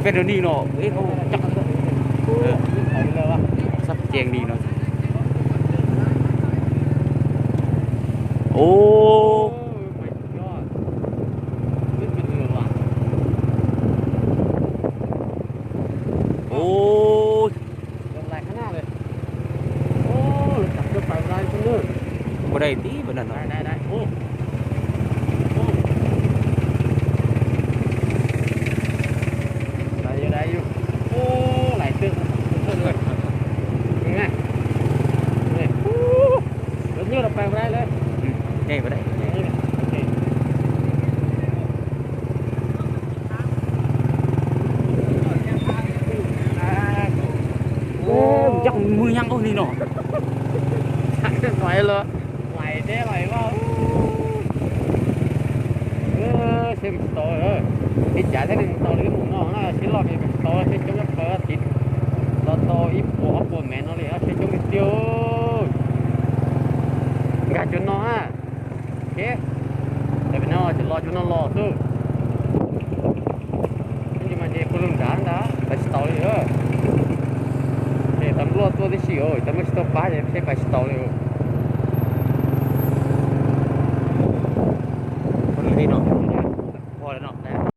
Rau ni no, sab cees li no. Ub, ub. Ua dai tib npaum no. Ncaj mw nyaab ub ni no. Seb mus tsis tau, ib cav thiab mus tau li mus no na, sib loj mus tsis tau, seb coob ib phav tiv los tau ib puas ob puas mev no li, seb coob li tiag. Nkag cuag no na. Ces tam sim no ces los cuag no los xwb. Tab sis mas ces puag lug nrad ntag, pab tsis tau li. Ces tau npluaj tuaj tib si, tau npluaj tsis tuaj pab ces seb pab tsis tau li.